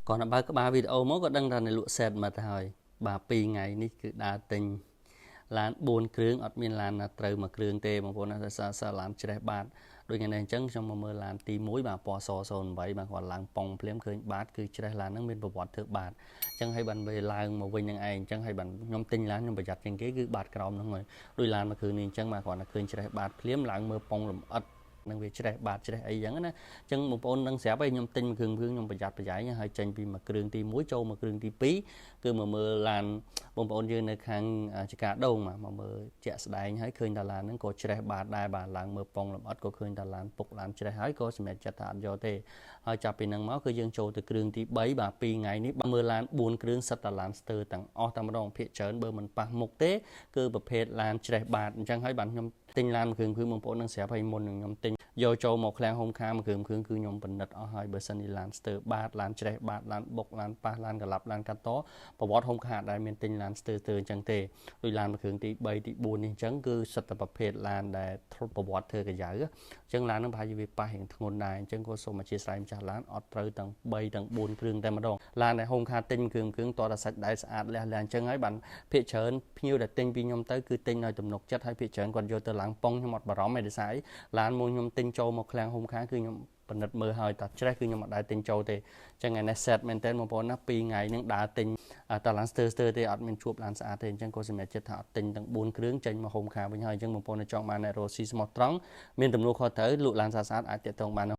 គាត់បើក្បាលវីដេអូមកក៏ដឹងថានៅលក់សេតមកទៅហើយបាទ2ថ្ងៃនេះគឺដើរទិញឡាន4គ្រឿងអត់មានឡានណាត្រូវមួយគ្រឿងទេបងប្អូនណាដោយសារឡានច្រេះបាតដូចថ្ងៃនេះអញ្ចឹងខ្ញុំមកមើលឡានទី1បាទពណ៌ស08បាទគាត់ឡើងប៉ុងភ្លាមឃើញបាតគឺច្រេះឡានហ្នឹងមានប្រវត្តិធ្វើបាតអញ្ចឹងហើយបានវាឡើងមកវិញនឹងឯងអញ្ចឹងហើយបានខ្ញុំទិញឡានខ្ញុំប្រយ័ត្នជាងគេគឺបាតក្រោមហ្នឹងហើយដូចឡានមួយគ្រឿងនេះអញ្ចឹងបាទគាត់តែឃើញច្រេះបាតភ្លាមឡើងមើលប៉ុងលំអិតនឹងវាច្រេះបាតច្រេះអីចឹងណាអញ្ចឹងបងប្អូននឹងស្រាប់ហើយខ្ញុំទិញមួយគ្រឿងខ្ញុំប្រយ័ត្នប្រយែងហើយចេញពីមួយគ្រឿងទី1ចូលមួយគ្រឿងទី2គឺមកមើលឡានបងប្អូនយើងនៅខាងចកាដូងមកមើលជាក់ស្ដែងហើយឃើញតាឡានហ្នឹងក៏ច្រេះបាតដែរបាទឡើងមើលប៉ុងលំអិតក៏ឃើញតាឡានពុកឡានច្រេះហើយក៏សម្រេចចិត្តថាអត់យកទេហើយចាប់ពីហ្នឹងមកគឺយើងចូលទៅគ្រឿងទី3បាទ2ថ្ងៃនេះមើលឡាន4គ្រឿងសិតតាឡានស្ទើរទាំងអស់តែម្ដងភាគច្រើនបើមិនប៉ះមុខទេគឺប្រភេទឡានច្រេះបាតអញ្ចឹងហើយបាទខ្ញុំទិញឡានមួយគ្រឿងគឺបងប្អូននឹងស្រាប់ហើយមុននឹងខ្ញុំទិញយកចូលមកឃ្លាំងហូមខាមួយគ្រឿងគឺខ្ញុំពិនិត្យអស់ហើយបើសិនជាឡានស្ទើរបាតឡានច្រេះបាតឡានបុកឡានប៉ះឡានកឡាប់ឡានកាត់តប្រវត្តិហូមខាដែលមានទិញឡានស្ទើរអញ្ចឹងទេដូចឡានមួយគ្រឿងទី3ទី4នេះអញ្ចឹងគឺសិតតែប្រភេទឡានដែលប្រវត្តិធ្វើកាយ៉ៅអញ្ចឹងឡានហ្នឹងប្រហែលជាវាប៉ះរៀងធ្ងន់ដែរអញ្ចឹងក៏សូមអធិស្ឋានម្ចាស់ឡានអត់ត្រូវទាំង3ទាំង4គ្រឿងតែម្ដងឡានដែលហូមខាទិញគ្រឿងតតែសាច់ដែស្អាតលះលះអញ្ចឹងហើយបានភាគច្រើនភ្ញៀវដែលទិញពីខ្ញុំទៅគឺទិញឲ្យទំនុកចិត្តហើយភាគច្រើនគាត់យកទៅឡើងប៉ុងខ្ញុំអត់បារម្ភទេដោយសារអីឡានមួយខ្ញុំទិញចូលមកឃ្លាំងហូមខាគឺខ្ញុំពិនិត្យមើលហើយតាច្រេះគឺខ្ញុំអត់ដែលទិញចូលទេអញ្ចឹងថ្ងៃនេះ set មែនតើបងប្អូនណា2ថ្ងៃហ្នឹងដើរទិញតាឡានស្ទើរទេអត់មានជួបឡានស្អាតទេអញ្ចឹងក៏សម្រេចចិត្តថាអត់ទិញទាំង4គ្រឿងចេញមកហូមខាវិញហើយអញ្ចឹងបងប្អូនចង់បានអ្នករស់ស៊ីស្មោះត្រង់មានទំនួលខុសត្រូវលក់ឡានស្អាតអាចតាក់ទងបាន